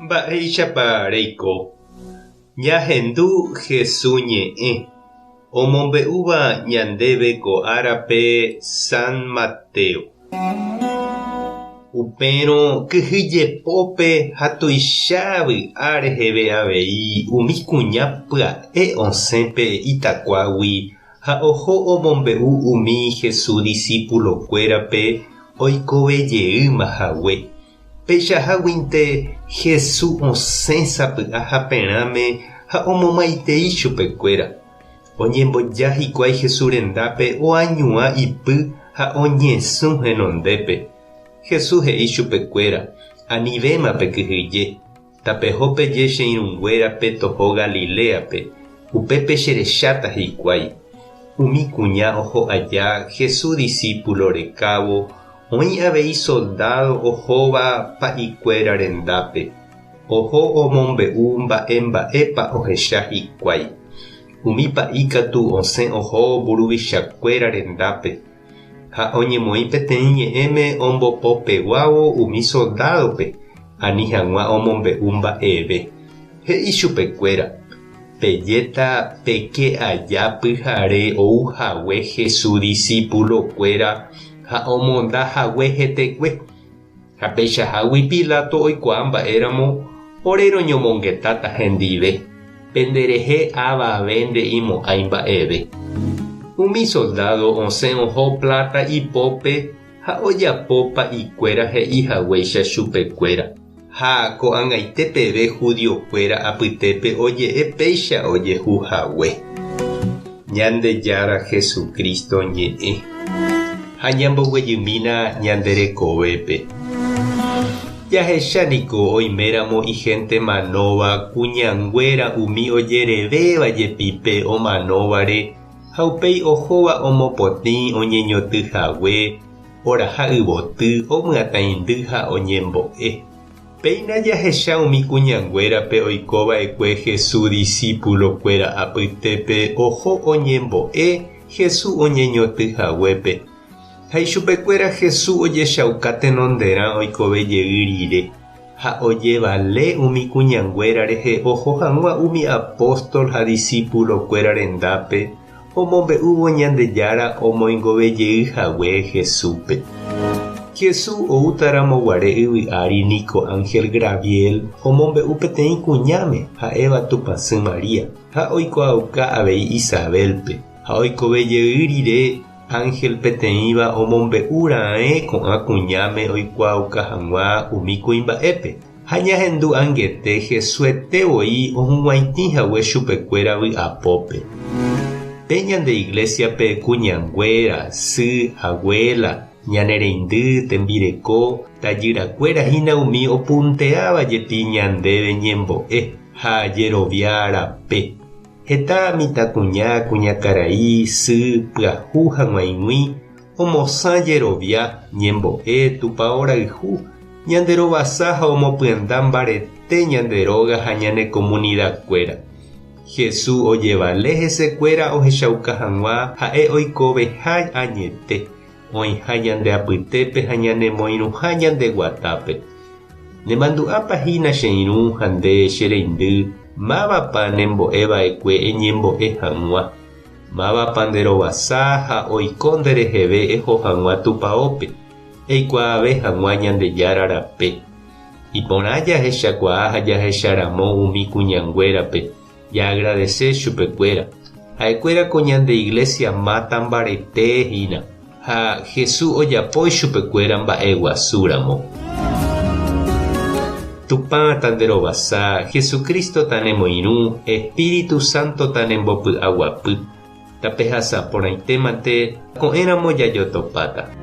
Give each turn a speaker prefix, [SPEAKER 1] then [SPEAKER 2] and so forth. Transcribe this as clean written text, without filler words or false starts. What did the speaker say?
[SPEAKER 1] Mba'éichapa reiko? Ñahendu Hesu ñe'ẽ, omombe'úva ñandéve ko árape San Mateo. Upérõ kyhyjepópe ha tuicha vy'a reheve avei umi kuña pya'e osẽ pe itakuágui ha oho omombe'u umi Jesús disípulokuérape oikove jeýma hague. Peichaháguinte Jesús osẽ sapy'a haperãme ha omomaitei chupekuéra. Oñemboja hikuái Jesús rendápe oañuã ipy ha oñesũ henondépe. Jesús he'i chupekuéra, Anivéma pekyhyje. Tapeho peje che irũnguérape toho Galiléape, upépe cherecháta hikuái. Umi kuña oho aja Jesús disípulo rekávo, oĩ avei soldádo ohóva pa'ikuéra rendápe. Oho omombe'u mba'e mba'épa ohecha hikuái. Umi pa'i katu osẽ oho mburuvichakuéra rendápe. Ha oñemoĩ peteĩ ñe'ẽme ombopopeguávo umi soldádope ani hag̃ua omombe'u mba'eve. He'i chupekuéra, Pejéta peke aja pyhare ou hague Jesús disipulokuéra ha omonda hague hetekue. Ha peichahágui Pilato oikuaa mba'éramo ore roñomongetáta hendive, penderehe avave nde'imo'ãi mba'eve. Umi soldádo osẽ oho pláta ipópe ha ojapo pa'ikuéra he'i haguéicha chupekuéra. Ha ko'ag̃aite peve judiokuéra apytépe oje'e péicha ojehu hague. Ñandejára Jesucristo ñe'ẽ. Ha ñamboguejymína ñande rekovépe. Jahecha niko oiméramo ihénte manóva kuñanguéra umi ojerevéva jepi pe omanóvare ha upéi ohóva omopotĩ oñeñoty hague, oraha yvoty, omyatãindy ha oñembo'e. Péina jahecha umi kuñanguérape oiko va'ekue Jesús disípulokuéra apytépe oho oñembo'e Jesús oñeñoty haguépe. Ha ichupekuéra Jesús ojechauka tenonderã oikove jey rire, ha ojevale umi kuñanguéra rehe oho hag̃ua umi apóstol ha disípulokuéra rendápe omombe'úvo Ñandejára omoingove jey hague Jesúspe. Jesús oútaramo guare yvy ári niko ánhel Graviel omombe'u peteĩ kuñáme ha'éva Tupãsy María, ha oikuaauka avei Isabélpe. Ha oikove jey rire, ánhel peteĩva omombe'u raẽ ko'ã kuñáme oikuaauka hag̃ua umi kuimba'épe. Ha ñahendu angete Jesuete voi ohug̃uaitĩ hague chupekuéra vy'apópe. Pe ñande iglésiape kuñanguéra, sy, aguéla, ñane reindy, tembireko, tajyrakuéra hína umi opunteáva jepi ñandéve ñembo'e ha jerovia rape. Heta mitãkuña, kuñakarai, sy, pyahu ha g̃uaig̃ui Omosã jerovia, ñembo'e, tupao rayhu, ñande rovasa ha omopyenda mbarete ñande róga ha ñane komunidakuéra. Jesús ojevale hesekuéra ohechauka hag̃ua ha'e oikoveha añete, oĩha ñande apytépe ha ñanemoirũha ñande guatápe. Nemandu'ápa hína che irũ ha nde che reindy mávapa nembo'e va'ekue eñembo'e hag̃ua? Mávapa nde rovasa ha oiko nde reheve eho hag̃ua tupaópe, eikuaave hag̃ua Ñandejára rape. Iporã jahechakuaa ha jahecharamo umi kuñanguérape, jaagradese chupekuéra. Ha'ekuéra ko ñande iglesia máta mbarete hína, ha Jesús ojapo ichupekuéra mba'eguasúramo. Tupã tanderovasa, Jesucristo tanemoirũ, Espíritu Santo tanembopy'aguapy. Tapehasa porãitémante, ko'ẽramo jajotopáta.